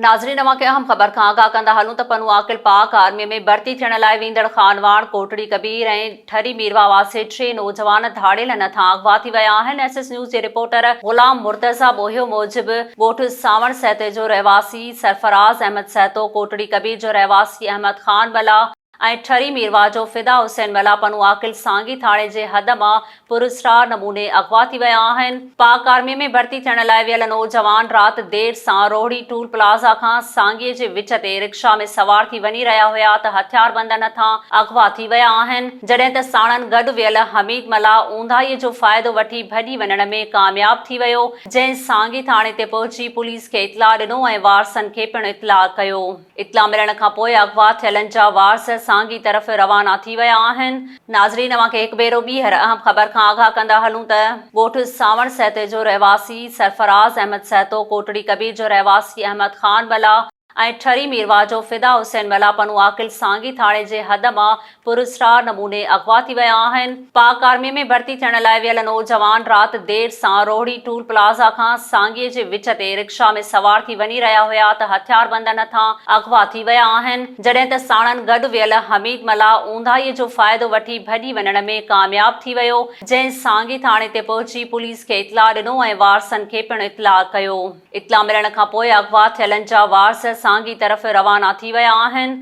ناظرين اوهان کي اهم خبر کان آگاهه ڪندا هلون ته پنو عاقل پاڪ آرمي ۾ ڀرتي ٿيڻ لاء ويندڙ خانواهڻ، ڪوٽڙي ڪبير ۽ ٺري ميرواهه واسي ٽي نوجوان ڌاڙيلن هٿان اغوا ٿي ويا آهن. ايس ايس نيوز جي رپورٽر غلام مرتضيٰ ٻوهيو موجب ڳوٺ سانوڻ سهتي جو رهواسي سرفراز احمد سهتو، ڪوٽڙي ڪبير جو رهواسي احمد خان ملاح ۽ ٺري ميرواهه جو فدا حسين ملاح پنو عاقل سانگي ٿاڻي جي حد مان پراسرار نموني اغوا ٿي ويا آهن. پاڪ آرمي ۾ ڀرتي ٿيڻ لاء ويل نوجوان رات دير سان روهڙي ٽول پلازا کان سانگي جي وچ تي رڪشا ۾ سوار ٿي وڃي رهيا هيا ته هٿياربندن هٿان اغوا ٿي ويا آهن جڏهن ته ساڻن گڏ ويل حميد ملاح اونداهي جو فائدو وٺي ڀڄي وڃڻ ۾ ڪامياب ٿي ويو جنهن سانگي ٿاڻي تي پهچي پوليس کي اطلاع ڏنو ۽ وارثن کي پڻ اطلاع ڪيو. اطلاع ملڻ کان پوء اغوا ٿيلن جا وارث سانگي طرف روانا ٿي ويا آهن. ناظرين اوهان کي هڪ ڀيرو ٻيهر اهم خبر کان آگاهه ڪندا هلون ته ڳوٺ سانوڻ سهتي جو رهواسي سرفراز احمد سهتو، ڪوٽڙي ڪبير جو رهواسي احمد خان ملاح ۽ ٺري ميرواهه جو فدا حسين ملاح پنو عاقل سانگي ٿاڻي جي حد مان پراسرار نموني اغوا ٿي ويا آهن. پاڪ آرمي ۾ ڀرتي ٿيڻ لاء ويل نوجوان رات دير سان روهڙي ٽول پلازا کان سانگي جي وچ تي رڪشا ۾ سوار ٿي وڃي رهيا هيا ته هٿياربندن هٿان اغوا ٿي ويا آهن جڏهن ته ساڻن گڏ ويل حميد ملاح اونداهي جو فائدو وٺي ڀڄي وڃڻ ۾ ڪامياب ٿي ويو جنهن سانگي ٿاڻي تي پهچي پوليس کي اطلاع ڏنو ۽ وارثن کي پڻ اطلاع ڪيو. اطلاع ملڻ کان پوء اغوا ٿيلن جا وارث سانگي طرف روانا ٿي ويا آهن.